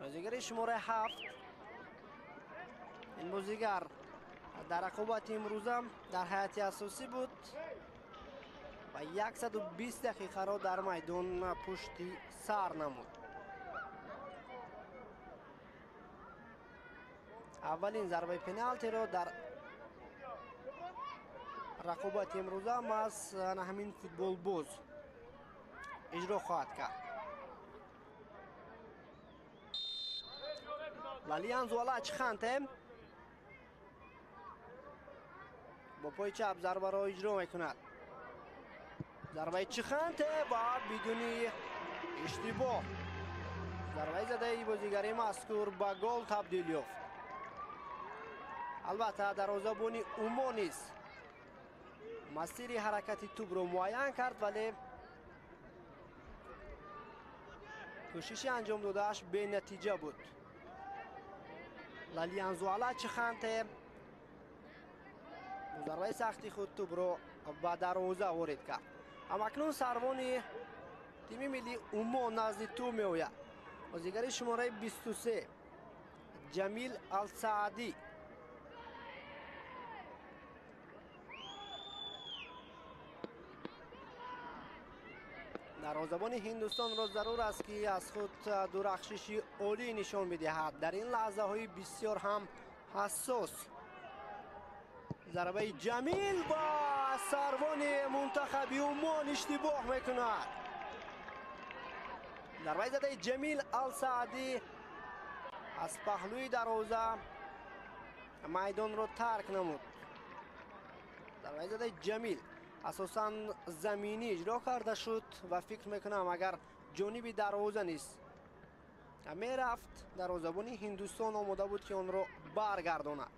Бозигари шумораи 7. Ин бозигар дар рақобати имрӯза дар ҳайати асосӣ буд ва 120 дақиқаро дар майдон пушти сар намуд. Аввалин зарбаи пеналтиро дар рақобати имрӯза маҳз ана ҳамин футболбоз иҷро хоҳад кард. Лалианзуала Чханте бо пои чап зарбаро иҷро мекунад. Зарбаи Чханте ва бидуни иштибоҳ зарбаи задаи бозигари мазкур ба гол табдил ёфт. Албатта, дарвозабони Умон низ масири ҳаракати тӯбро муайян кард, вале кӯшиши анҷом додааш бенатиҷа буд. Лалианзуала Чханте бо зарбаи сахти худ тӯбро ба дарвоза ворид кард. Ҳамакнун сарвони тими миллии Умон назди тӯб меояд. Бозигари шумораи 23 Ҷамил Алсаадӣ. Дарвозабони Ҳиндустонро зарур аст, ки аз худ дурахшиши олӣ нишон бидиҳад дар ин лаҳзаҳои бисёр ҳам ҳассос. Зарбаи Ҷамил ва сарвони мунтахаби Умон иштибоҳ мекунад. Зарбаи задаи Ҷамил Алсаадӣ аз паҳлӯи дарвоза майдонро тарк намуд. Зарбаи задаи Ҷамил асосан заминӣ иҷро карда шуд ва фикр мекунам, агар ҷониби дарвоза низ мерафт, дарвозабони Ҳиндустон омода буд, ки онро баргардонад.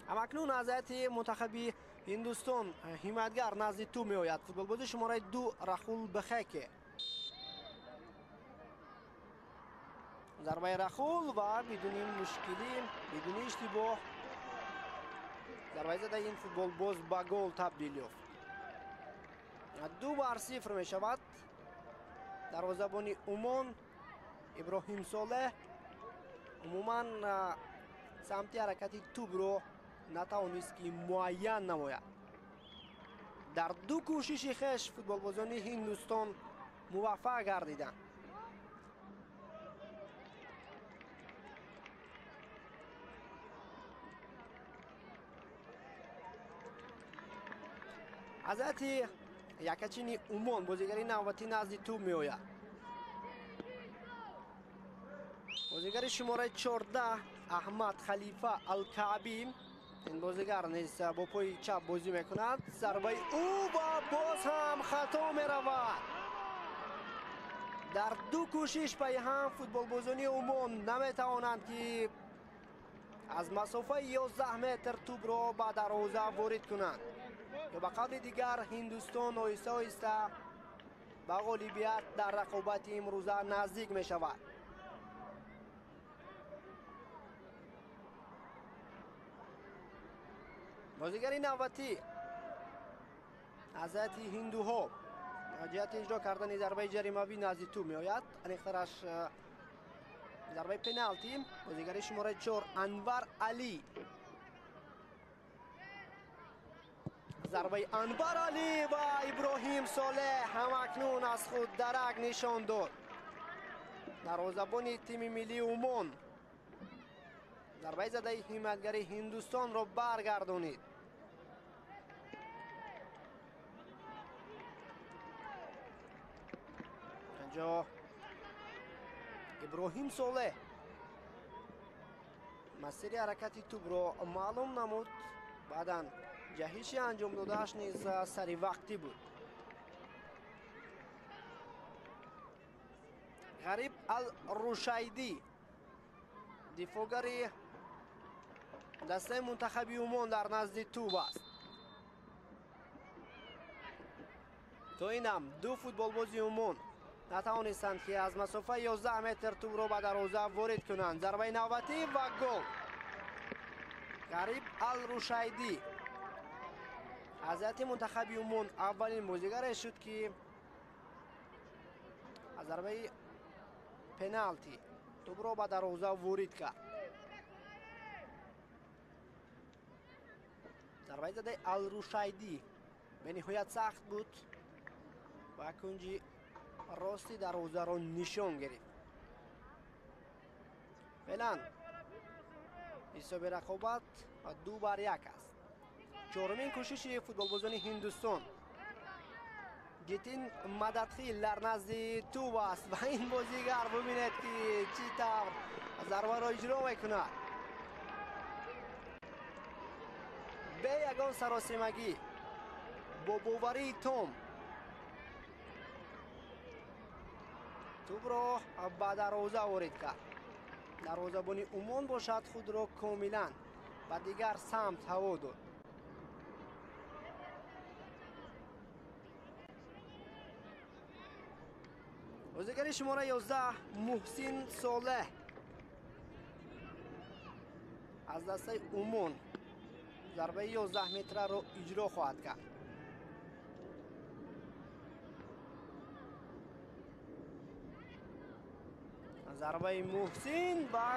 Ҳамакнун аз ҳайати мунтахаби Ҳиндустон ҳимоятгар назди тӯб меояд. Футболбози шумораи 2 Рахул Бхеке. Зарбаи Рахул ва бидуни мушкилӣ, бидуни иштибоҳ зарбаи задаи ин футболбоз ба гол табдил ёфт. 2-0 мешавад. Дарвозабони Умон Иброҳим Солеҳ умуман самти ҳаракати тӯбро натавонист, ки муайян намояд. Дар ду кӯшиши хеш футболбозони Ҳиндустон муваффақ гардиданд. Аз ҳайати якачини Умон бозигари навбатӣ назди тӯб меояд. Бозигари шумораи 14 Аҳмад Халифа Алкаъбӣ. Ин бозигар низ бо пои чап бозӣ мекунад. Зарбаи ӯ ва боз ҳам хато меравад. Дар ду кӯшиш пайи ҳам футболбозони Умон наметавонанд, ки аз масофаи 11 метр тӯбро ба дарвоза ворид кунанд. Ё ба қавли дигар, Ҳиндустон оҳиста оҳиста ба ғолибият дар рақобати имрӯза наздик мешавад. Бозигари навбатӣ аз ҳайати ҳиндуҳо ҷиҳати иҷро кардани зарбаи ҷаримавӣ назди тӯб меояд. Аниқтараш зарбаи пеналти. Бозигари шумораи 4 Анвар Алӣ. Зарбаи Анвар Алӣ ва Иброҳим Солеҳ ҳамакнун аз худ дарак нишон дод. Дарвозабони тими миллии Умон зарбаи задаи ҳимоятгари Ҳиндустонро баргардонид. Инҷо Иброҳим Солеҳ масири ҳаракати тӯбро маълум намуд. Баъдан ҷаҳиши анҷом додааш низ саривақтӣ буд. Ғариб Ал-Рушайдӣ, дифоъгари дастаи мунтахаби Умон, дар назди тӯб аст. То инам ду футболбози Умон натавонистанд, ки аз масофаи 11 метр тӯбро ба дарвоза ворид кунанд. Зарбаи навбатӣ ва гол. Ғариб Ал-Рушайдӣ аз ҳайати мунтахаби Умон аввалин бозигаре шуд, ки Аз зарбаи пеналти тӯбро ба дарвоза ворид кард. Зарбаи задаи Алрушайдӣ бениҳоят сахт буд ва кунҷи рости дарвозаро нишон гирифт. Феълан ҳисоби рақобат 2-1 аст. Чорумин кӯшиши футболбозони Ҳиндустон. Гитин Мададхил дар назди тӯб аст ва ин бозигар бубинед ки чӣ тавр зарбаро иҷро мекунад. Бе ягон саросимагӣ, бо боварии том тӯбро ба дарвоза ворид кард. Дарвозабони Умон бошад худро комилан ба дигар самт ҳаво дод. Бозигари шумора 11 Муҳсин Солеҳ аз дастаи Умон зарбаи 11 метраро иҷро хоҳад кард. Зарбаи Муҳсин ва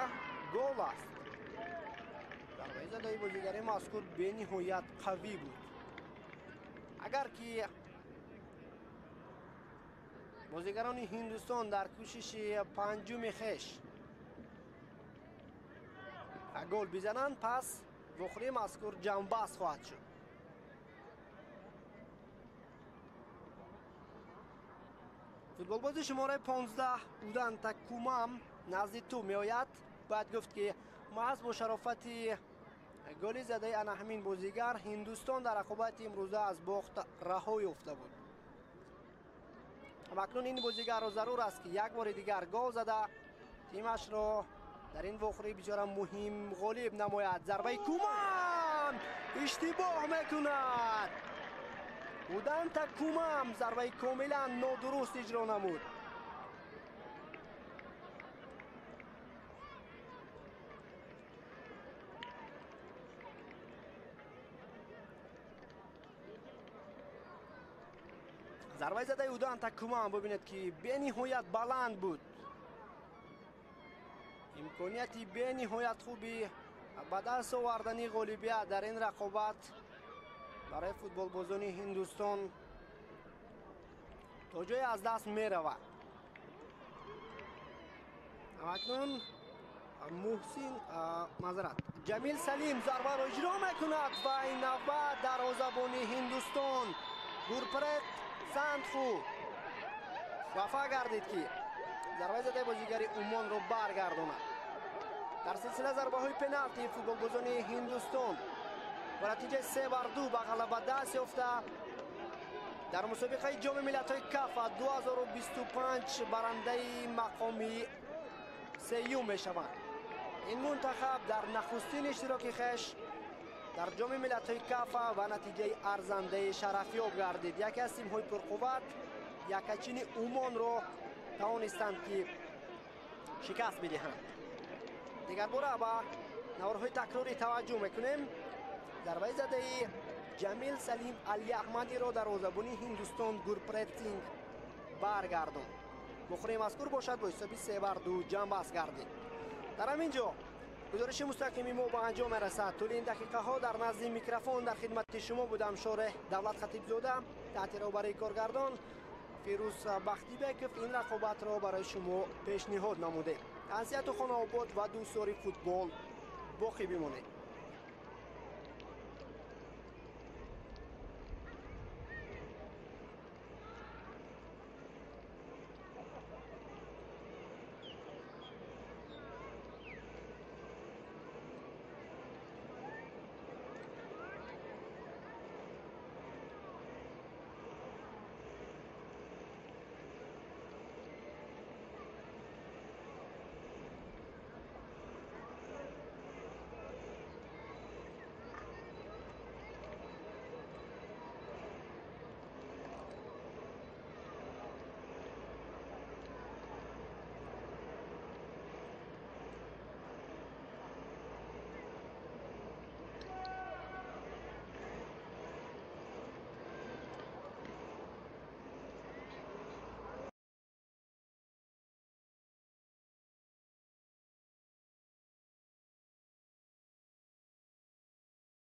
гол аст. Зарбаи задаи бозигари мазкур бениҳоят қавӣ буд. Агар ки бозигарони Ҳиндустон дар кӯшиши панҷуми хеш гол бизананд, пас вохӯрии мазкур ҷамъбаст хоҳад шуд. Футболбози шумораи 15 Уданта Кумам назди тӯб меояд. Бояд гуфт ки маҳз бо шарофати голи задаи ана ҳамин бозигар Ҳиндустон дар рақобати имрӯза аз бохт раҳо ёфта буд. Акнун ин бозигарро зарур аст ки як бори дигар гол зада тимашро дар ин вохӯрии бисёра муҳим ғолиб намояд. Зарбаи Кумам иштибоҳ мекунад. Уданта Кумам зарбаи комилан нодуруст иҷро намуд. Зарбаи задаи Уданта Кумам бубинед ки бениҳоят баланд буд. Имконияти бениҳоят хуби ба даст овардани ғолибият дар ин рақобат барои футболбозони Ҳиндустон то ҷое аз даст меравад. Акнун Муҳсин мазрат Ҷамил Салим зарбаро иҷро мекунад ва ин навбат дарвозабони Ҳиндустон Гурпрет Сандху вафа гардид ки зарбаи задаи бозигари Умонро баргардонад. Дар силсила зарбаҳои пеналти футболбозони Ҳиндустон бо натиҷаи 3-2 ба ғалаба даст ёфта дар мусобиқаи ҷоми миллатҳои Кафа 2025 барандаи мақоми сеюм мешаванд. Ин мунтахаб дар нахустин иштироки хеш дар ҷоми миллатҳои Кафа ва натиҷаи арзандаи шарафёб гардид. Яке аз тимҳои пурқувват якачини Умонро тавонистанд ки шикаст бидиҳанд. Дигарбора ба наворҳои такрорӣ таваҷҷӯҳ мекунем. Зарбаи задаи Ҷамил Салим Алиаҳмадиро дарвозабони Ҳиндустон Гурпрет Синг баргардонд. Вохӯрии мазкур бошад бо ҳисоби 3-2 ҷамъбаст гардид. Дар ҳамин ҷо гузориши мустақими мо ба анҷом мерасад. Тӯли ин дақиқаҳо дар назди микрофон дар хидмати шумо будам Шореҳ Давлат Хатибзода, таҳти роҳбарии коргардон Фирӯз Бахтибеков. Ин рақобатро барои шумо пешниҳод намудем. Тансиҳату хонаобод ва дӯстдори футбол боқӣ бимонед.